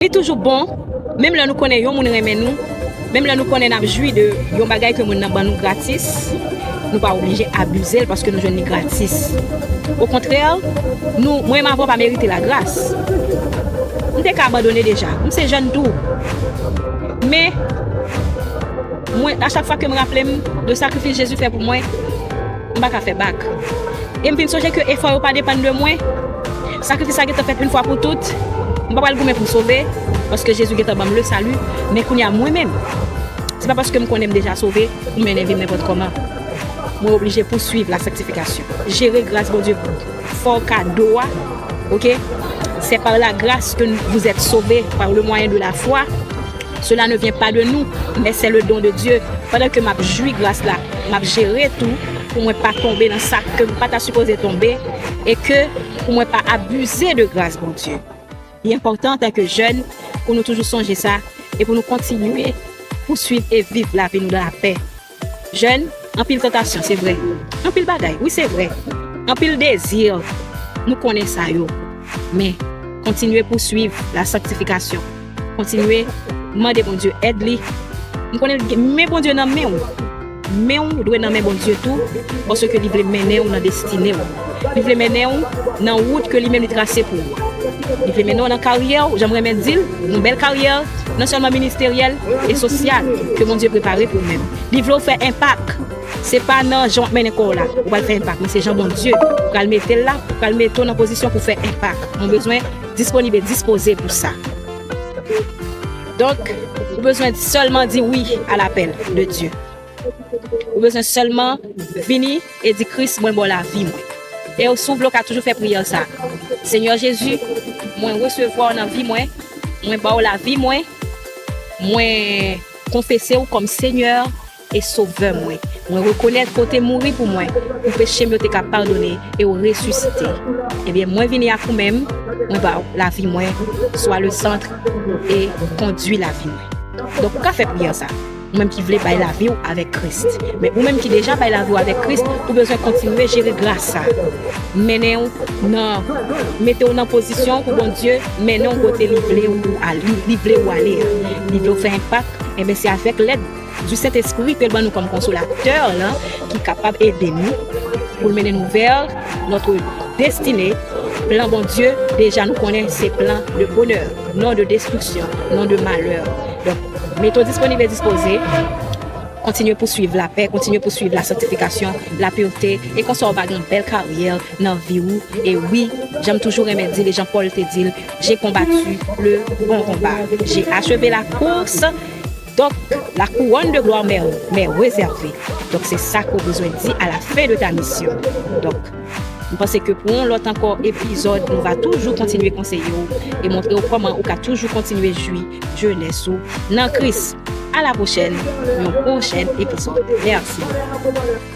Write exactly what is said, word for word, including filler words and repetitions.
Li toujou bon, menm lè nou konnen yon moun renmen nou, menm lè nou konnen n ap jwi de yon bagay ke moun nan ban nou gratis, nou pa oblije abize l paske nou jwenn li gratis. Okontrè, nou, mwen menm avan pa merite lagras. M te ka abandone deja. M se jèn tou. Men, mwen, a chak fwa ke m raple m de sakrifis Jezi fè pou mwen, m pa ka fè bak. E m vin sonje ke efò yo pa depann de mwen. Sakrifis la gentan fèt yon fwa pou tout. M pa pral goumen pou m sove, paske Jezi gentan ban m le sali. Men kounye a mwen menm, se pa paske m konnen m deja sove pou m mennen vi m nenpòt kòman. Mwen oblije pouswiv la sanktifikasyon. Jere gras Bondye pou ou. Fè w kado a, oke? C'est par la grâce que vous êtes sauvés, par le moyen de la foi. Cela ne vient pas de nous, mais c'est le don de Dieu. Pandan ke m ap jwi gras la, m ap jere tou pou mwen pa tonbe nan sa ke m pa ta sipoze tonbe e ke pou mwen pa abize de gras Bondye. Li enpòtan antanke jèn pou nou toujou sonje sa e pou nou kontinye pouswiv e viv lavi nou dan lapè. Jèn, anpil tantasyon, se vre. Anpil bagay, wi, se vre. Anpil dezi, nou konnen sa yo. Men, kontinye pouswiv la sanktifikasyon. Kontinye mande Bondye èd li. M konnen l gen, men Bondye nan men w. Men w dwe nan men Bondye tou, paske li vle mennen w nan destine w. Li vle mennen w nan wout ke li menm li trase pou ou. Li vle mennen w nan karyè w, jan m renmen di l, yon bèl karyè, non sèlman ministeryèl e sosyal ke Bondye prepare pou ou menm. Li vle w fè enpak. Se pa nan jan w ap mennen kò w la ou pral fè enpak, men se jan Bondye pral mete l la, pral mete w nan pozisyon pou fè enpak. Mwen bezwen disponib e dispoze pou sa. Donk, ou bezwen sèlman di wi a lapèl de Dye. Ou bezwen sèlman vini e di, Kris, mwen ba w lavi mwen. E si w vle, w ka toujou fè priyè sa. Senyè Jezi, mwen resevwa w nan vi mwen. Mwen ba w lavi mwen. Mwen konfese w kòm Senyè e Sovè mwen. Mwen rekonèt ke w te mouri pou mwen, pou peche m yo te ka padone e w resisite. Ebyen, mwen vini ak ou menm, mwen ba w lavi mwen, sois le centre e kondui lavi mwen. Donk, ou ka fè priyè sa. Ou menm ki vle bay lavi w avèk Kris. Men ou menm ki deja bay lavi w avèk Kris, ou bezwen kontinye jere gras sa. Mennen w nan, mete w nan pozisyon pou Bondye mennen w kote li vle w al-, li, li vle w ale a. Li vle w fè enpak, enben se avèk lèd du Saint-Esprit ke l ban nou kòm konsolatè lan ki kapab ede nou pou l mennen nou vè notre destinée. Plan Bondye, deja nou konnen se plan de bonè, non de destriksyon, non de malè. Donk, mete w disponib e dispoze. Kontinye pouswiv lapè, kontinye pouswiv la sanktifikasyon, la pirte, e konsa w va gen yon bèl karyè nan vi w. E wi, jan m toujou renmen di l, e jan Pòl te di l, j'ai combattu le bon combat, j'ai achevé la course. Donk, la couronne de gloire m'est, m'est réservée. Donk, se sa ke w bezwen di à la fin de ta mission. Donk, m panse ke pou yon lòt ankò epizòd, nou va toujou kontinye konseye w e montre w kòman ou ka toujou kontinye jwi jenès ou nan Kris. A la pwochèn, yon pwochèn epizòd. Mèsi.